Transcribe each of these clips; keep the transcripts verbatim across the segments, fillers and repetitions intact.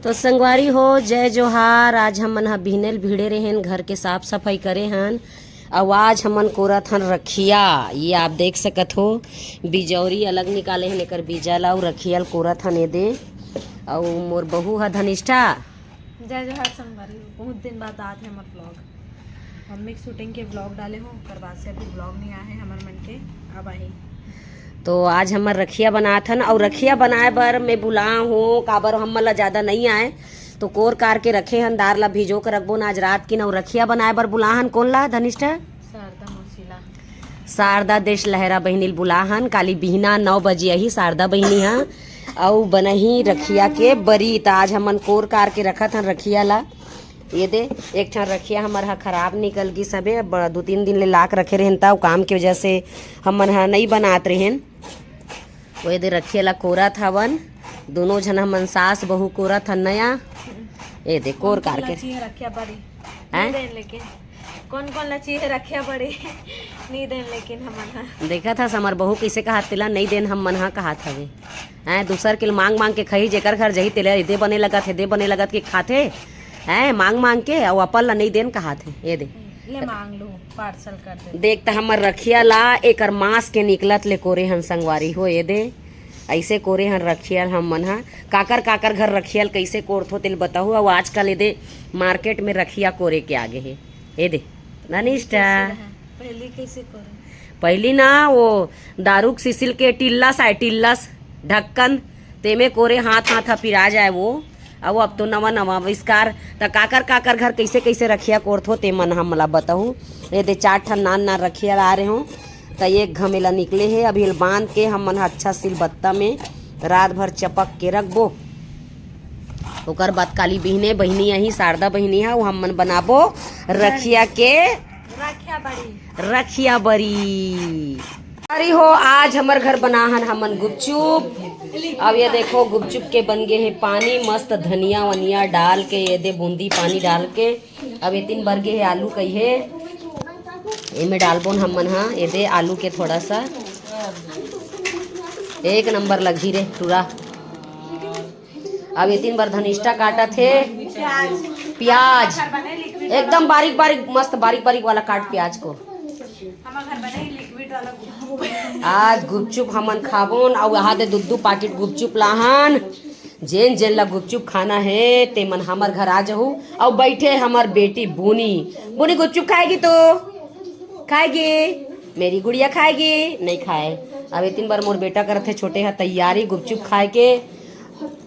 तो संगवारी हो, जय जोहार। आज हमन ह बिहने ल भिड़े रहेन, घर के साफ सफाई करे हन, अउ आज हमन कोरत हन रखिया। ये आप देख सकत हो, बिजौरी अलग निकाले हन, एकर बीजा ला, अउ रखिया ल कोरत हन एदे। अउ मोर बहू ह धनिष्ठा। जय जोहार संगवारी हो, बहुत दिन बाद आत हे हमर ब्लॉग। मम्मी के शूटिंग के ब्लॉग डाले हो, ओकर बाद से अभी ब्लॉग नहीं आए हे हमर मन के, अब आही। तो आज हमर रखिया बनात हन, अउ रखिया बनाए बर मैं बुला हूँ, काबर हमन ला ज्यादा नहीं आए, तो कोर कार के रखे हन, दार ला भिजो के रखबो न आज रात किन। अउ रखिया बनाए बर बुला हन कोन ला, धनिष्ठा? शारदा मौसी ला। शारदा देश लहरा बहिनी ल बुला हन, काली बिहना नौ बजे आही शारदा बहिनी ह, अउ बनही रखिया के बरी। त आज हमन कोर कार के रखत हन रखिया ला। ये दे, एक ठन रखिया हमर ह खराब निकल गिस हवे, ब-, दू तीन दिन ले लाक रखे रहेन, त काम के वजह से हमन ह नई बनात रहेन। वो ये दे रखिया ला कोरत हवन, दोनों झन हमन सास बहू कोरत हन नया। ये दे, कोर कार के। कौन कौन ला चाहिए रखिया बरी? हैं? नहीं देन लेकिन। कौन कौन ला चाहिए रखिया बरी? नहीं देन लेकिन हमन ह। देखत हस, हमर बहू कैसे कहात तेला, नहीं देन हमन ह कहात हवे। हैं, दूसर के मांग मांग के खाही, जेकर घर जही तेला एदे बने लगत हे, दे बने लगत के खाथे। हैं, मांग मांग के, अउ अपन ला नहीं देन कहात हे। ये दे। ले मांग लो, पार्सल कर दे। देख त हमर रखिया ला एकर मांस के निकलत ले कोरे हन संगवारी हो, ये दे। ऐसे कोरे हन रखिया ल हमन ह। काकर काकर घर रखिया ल कैसे कोरथो तेल बताहू। अउ आजकल ये दे मार्केट में रखिया कोरे के आगे हे। ये दे, धनिष्ठा। कैसे रहा? पहली कैसे कोरे? पहली ना वो दारू के सिसिल के टिल्लस आए, टिल्लस ढक्कन, तेमे कोरे हाथ हाथ ह पिरा जाए वो। अउ अब तो नवा नवा आविष्कार। त काकर काकर घर कैसे कैसे रखिया कोरथो ते मन हमला बताहू। ये दे चार ठन नान नान रखिया ला रहे हो, त एक घमेला निकले हे। अभी एला बांध के हमन ह अच्छा सिलबत्ता में रात भर चपक के रखबो। ओकर बाद काली बिहने बहिनी आही, शारदा बहिनी ह, वो हमन बनाबो रखिया के रखिया बरी। रखिया बरी। अरे हो, आज हमर घर बना हन हमन गुपचुप। अब ये देखो, गुपचुप के बन गे हे पानी, मस्त धनिया वनिया डाल के, ये दे बूंदी पानी डाल के। अब एतिन बर गे हे आलू कही हे, एमे डालबोन हमन हा, ये दे आलू के थोड़ा सा, एक नंबर लगही रे टूरा। अब एतिन बर धनिष्ठा काटत हे प्याज, एकदम बारीक बारीक, मस्त बारीक बारीक वाला काट प्याज को। हमर घर बने लिक्विड वाला गुपचुप। आज गुपचुप हमन खाबोन, अउ यहाँ दे दू दू पाकिट गुपचुप लाहन। जेन जेन ला गुपचुप खाना हे, ते मन हमर घर आ जहू। अउ बैठे हमर बेटी बोनी, बोनी गुपचुप खाएगी तो? खाएगी, मेरी गुड़िया खाएगी, नहीं खाए। अब एतिन बर मोर बेटा करत हे छोटे ह तैयारी गुपचुप खाए के,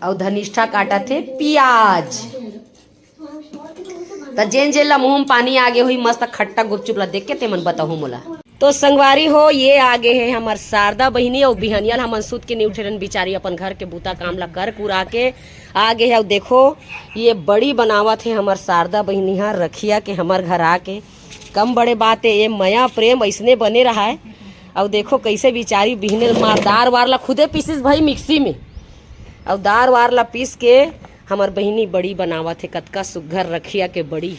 अउ धनिष्ठा काटत हे पियाज। त जेन जेन ला मुंह म पानी आगे होही, मस्त खट्टा गुपचुप ला देख के तेमन बताहू मोला। तो संगवारी हो, ये आगे हे हमर शारदा बहिनी, अउ बिहनिया ल हमन सुत के नहीं उठे रहन, बिचारी अपन घर के बूता काम ला कर कुरा के आगे हे। अउ देखो, ये बड़ी बनावत हे हमर शारदा बहिनी ह रखिया के हमर घर आके। कम बड़े बात हे, ये मया प्रेम अइसने बने रहाय। अउ देखो कैसे बिचारी बिहने ल मार दार वार ला खुदे पीसिस भाई मिक्सी में, अउ दार वार ला पीस के हमर बहिनी बड़ी बनावत हे, कतका सुग्घर रखिया के बड़ी।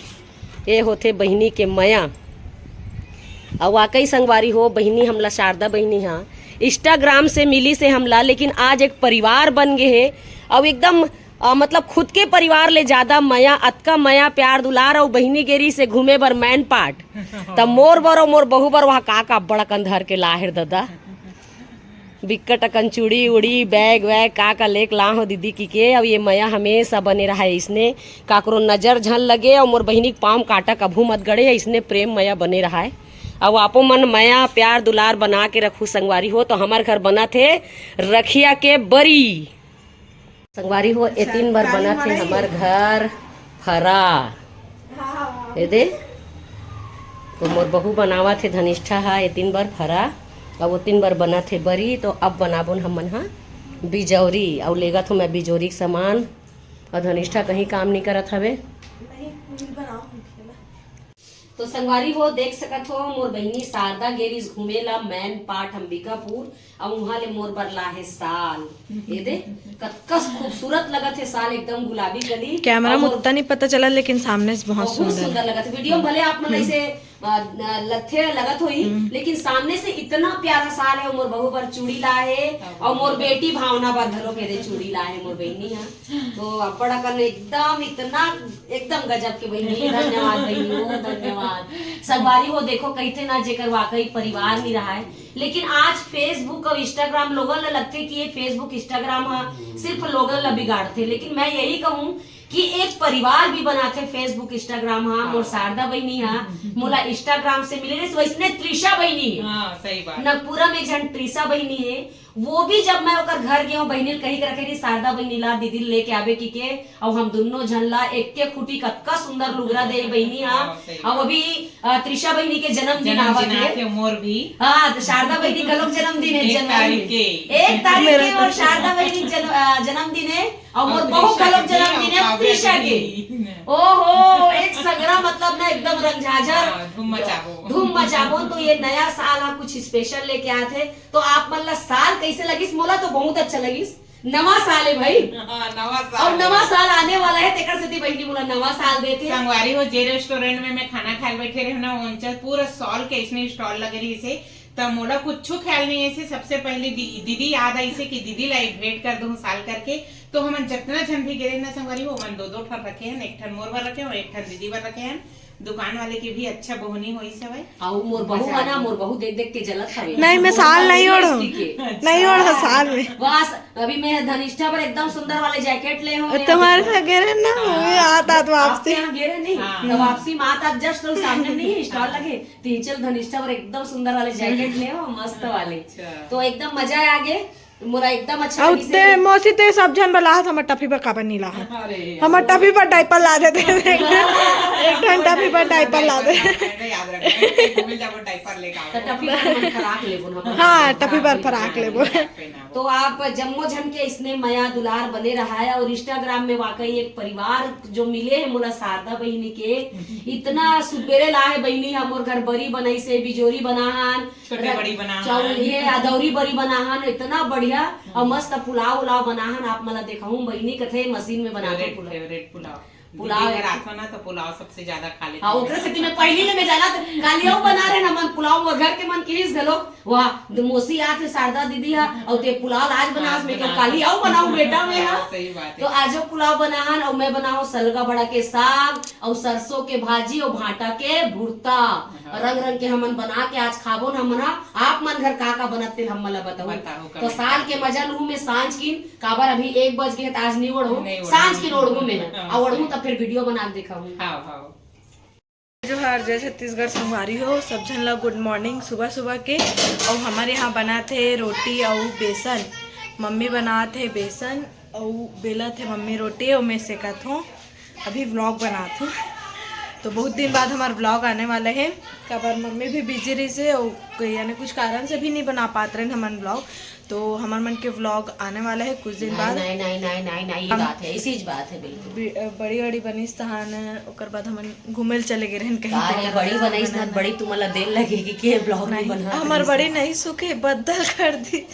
ए होथे बहिनी के मया। अउ वाकई संगवारी हो, बहिनी हमला शारदा बहिनी हा Instagram से मिलिस हे हमला, लेकिन आज एक परिवार बन गे हे। अउ एकदम, अ, मतलब खुद के परिवार ले ज्यादा मया, अतका मया, प्यार, दुलार। अउ बहिनी गे रिहिस हे घूमे बर मैन पाट, त मोर बर अउ मोर बहू बर वहाँ का का बड़ अकन धर के लाहे रे ददा। बिक्कट अकन चूड़ी उड़ी, बैग वैग, का का लेक ला हो दीदी किके। अउ ये मया हमेशा बने रहाय इसने, काकरो नजर झन लगे। अउ मोर बहिनी के पाँव म कांटा कभू मत गड़े, इसने प्रेम मया बने रहाय। अउ आपो मन मया प्यार दुलार बना के रखू संगवारी हो। तो हमर घर बनत हे रखिया के बरी। संगवारी हो, एतिन बर बनत हे हमर घर फरा। ए दे, तो मोर बहू बनावत हे धनिष्ठा हा एतिन बर फरा, अउ ओतिन बर बनत हे बरी। तो अब बनाबोन हमन हा बिजौरी, अउ लेगत हूँ मैं बिजौरी के सामान। अउ धनिष्ठा कहीं काम नहीं करत हवे। तो संगवारी हो, देख सकत हो, मोर बहिनी शारदा गे रिहिस घूमे ला मैन पाट अंबिकापुर, अउ उहाँ ले मोर बर लाहे साल। ये दे, कतका खूबसूरत लगत हे साल, एकदम गुलाबी कली। कैमरा में अउ मोर उतना नहीं पता चला, लेकिन सामने से बहुत बहुत सुंदर। सुंदर लगत हे। वीडियो में भले आप मन हम्म। ऐसे अ, लगथे, लगत होही, हम्म। लेकिन सामने से इतना प्यारा साल हे। मोर बहू बर चूड़ी ला हे, हाँ, और मोर बेटी भावना बर घलो के दे चूड़ी ला हे मोर बहिनी हा। तो अब्बड़ अकन एकदम इतना, एकदम गजब के बहिनी, धन्यवाद बहिनी हो, धन्यवाद। संगवारी हो, देखो, कहिथे ना, जेकर वाकई परिवार नहीं रहा है, लेकिन आज Facebook और Instagram लोगन ला लगथे कि ये Facebook, Instagram हा सिर्फ लोगन ला बिगाड़थे, लेकिन मैं यही कहूँ कि एक परिवार भी बनाथे Facebook, Instagram हा। मोर शारदा बहिनी हा मोला Instagram से मिले रहिस, वैसने त्रिशा बहिनी हे। हाँ, सही बात। नगपुरा में एक झन त्रिशा बहिनी हे, वो भी जब मैं ओकर घर गे हूँ, बहिनी ल कही के रखे रहिस, शारदा बहिनी ला दीदी ल लेके आबे कि के, अउ हम दुनों झन ला एक के खूटी कतका सुंदर लुगरा दे बहिनी हा। हाँ, सही। अउ अभी, अ, त्रिशा बहिनी के जन्मदिन जन्मदिन आवत हे। आथे मोर भी। हाँ, तो शारदा बहिनी घलोक जन्मदिन हे एक जनवरी तारीख में। के। एक तारीख के मोर शारदा बहिनी जन-, अ, जन्मदिन हे। अउ मोर बहू घलोक जन्मदिन हे, त्रिशा के। ओहो, एक संगरा, मतलब ना, एकदम रंगझाझर। हाँ, धूम मचाबो। धूम मचाबो। तो ये नया साल हा कुछ special लेके आथे, तो आप मन ला साल कैसे लगिस? मोला तो बहुत अच्छा लगिस। नवा साल हे भाई। हाँ, नवा साल। अउ नवा साल आने वाला हे, तेकर सेती बहिनी मोला नवा साल देथे। संगवारी हो, जे restaurant में मैं खाना खाए बैठे रहे ना, ओंचल पूरा साल के इसने stall लगे रहिस हे, त मोला कुछू ख्याल नहीं हे। सबसे पहले दी-, दीदी याद आइस हे कि दीदी ला एक भेंट कर दूं साल करके। तो हमन जतना झन भी गे रहे ना संगवारी हो, ओमन दो दो ठन रखे हन, एक ठन मोर बर रखे हन, एक ठन दीदी बर रखे हन। दुकान वाले के भी अच्छा बोहनी होइस हवय। अउ मोर बहू हा ना, मोर बहू देख देख के जलत हवे। नहीं, मैं साल नहीं ओढ़ो। अच्छा। नहीं ओढ़ो साल में। बस, अभी मैं धनिष्ठा बर एकदम सुंदर वाले jacket ले हूँ। तुम्हारे साथ गे रहे ना, हाँ। वो आत आत वापसी। आपके यहाँ गे रहे नहीं? हाँ। तो वापसी में आत आत just लोग सामने नहीं है, stall लगे। तीन चल धनिष्ठा बर एकदम सुंदर वाले jacket ले हूँ, मस्त वाले। अच्छा। तो एकदम मजा आ गे। मोला एकदम अच्छा अउ लगिस ते हे। मौसी, ते सब झन बर लाहत, हमर टफी बर काबर नहीं लाहत? अरे यार। हमर टफी बर diaper ला देते। एक ठन टफी बर diaper ला दे। याद रखना, कहीं घूमे जाबो diaper लेके आओ। तो टफी बर हमन फराक लेबो ना। हाँ, टफी बर फराक लेबो। तो आप जम्मो झन के इसने मया दुलार बने रहा है। और Instagram में वाकई एक परिवार जो मिले है मोला शारदा बहिनी के, इतना सुबेरे ला है बहिनी, हमर घर बरी बनाइस हे, बिजोरी बनाहन, छोटे बड़ी बनाहन। चाउर, ये अदौरी बरी बनाहन, इतना बढ़िया। और मस्त पुलाव उलाव बनाहन। आप मला देखाऊं बहिनी, कथे मशीन में बनाथे favorite, पुलाव। Favorite पुलाव। पुलाव दीदी घर आथो ना तो पुलाव सबसे ज्यादा खा लेथे। हाँ, ओकरे सेती मैं पहली ले मैं जाना तो काली अउ बना रहे ना मन पुलाव, मोर घर के मन किहिस घलो, वाह, द-, मौसी आथे शारदा दीदी हा, अउ ते पुलाव आज बनास, मैं कहा, काली अउ बनाऊं बेटा मैं हा। हाँ, सही बात है। तो आजो पुलाव बनाहन, अउ मैं बनाऊं सलगा बड़ा के साग, अउ सरसों के भाजी, अउ भांटा के भुर्ता। हाँ। रंग रंग के हमन बना के आज खाबो न हमन ह। आप मन घर का का बनत तेल हमन ला बताहू। बताहू, तो comment साल के करके। मजा लूहू मैं सांझ किन, काबर अभी एक बज गे हे त आज नहीं ओढ़ू, नहीं ओढ़ू। सांझ किन ओढ़ू मैं। हाँ, अउ ओढ़ू सही। तब फिर video बना के देखाहू। हाँ, हाँ। जोहार, जय छत्तीसगढ़ संगवारी हो, सब झन ला good morning सुबह सुबह के। अउ हमर यहाँ बनात हे रोटी अउ बेसन, मम्मी बनात हे बेसन अउ बेलत हे मम्मी रोटी अउ मैं सेकत हूँ। अभी vlog बनात हूँ। तो बहुत दिन बाद हमार vlog आने वाला है, काबर मम्मी भी busy रहिस हे और यानी कुछ कारण से भी नहीं बना पात रहे हमन vlog। तो हमर मन के vlog आने वाला है कुछ दिन बाद। नहीं, नहीं, नहीं, नहीं, नहीं, नहीं, ये बात है, इसी बात है बिल्कुल। बड़ी, बड़ी बनिस तहान, ओकर बाद हमन घूमे ल चले गए रहन कहीं का पे। है, बड़ी बनाइस ना, बड़ी तुमन ला देर लगे कि के vlog नहीं बना। हमर बड़ी नहीं सुखे, बद्दल कर दी।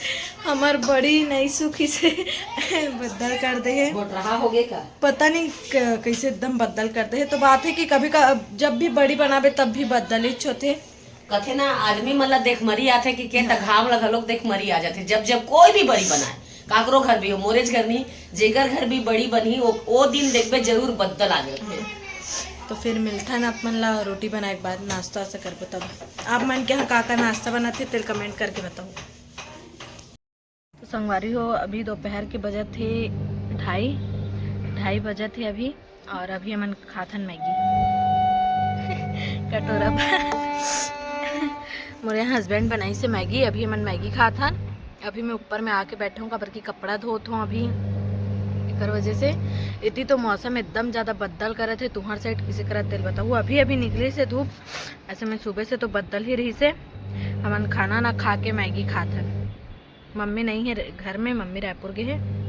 हमर बड़ी नहीं सुखी से बद्दल कर दे है। गोटरहा हो गए का? पता नहीं क-, कैसे एकदम बद्दल कर दे है। तो बात है कि कभी का, जब भी बड़ी बनाबे तब भी बद्दल ही होथे। कथे ना, आदमी मन ला देख मरी आथे कि के त घाम ला घलोक देख मरी आ जाथे। जब, जब कोई भी बड़ी बनाए, काकरो घर भी हो, मोरेज घर नहीं, जेकर घर भी बड़ी बनही, ओ, ओ दिन देखबे जरूर बद्दल आ जाथे। तो फिर मिलथन आप मन ला रोटी बनाए के बाद, नाश्ता वास्ता करबो तब। आप मन के यहाँ का का नाश्ता बनत हे, तेल comment करके बताओ। तो संगवारी हो, अभी दोपहर के बजत हे ढाई, ढाई बजत हे अभी, और अभी हमन खाथन मैगी कटोरा पर। मोरे husband बनाइस हे मैगी, अभी हमन मैगी खाथन। अभी मैं ऊपर में आके बैठे हूँ, काबर की कपड़ा धोत हूँ अभी, एकर वजह से। इति तो मौसम एकदम ज्यादा बद्दल करत हे, तुहर side किसे करत तेल बताऊ। अभी अभी निकलिस हे धूप, ऐसे में सुबह से तो बद्दल ही रहिस हे। हमन खाना ना खा के मैगी खाथन। मम्मी नहीं है घर में, मम्मी रायपुर गए है।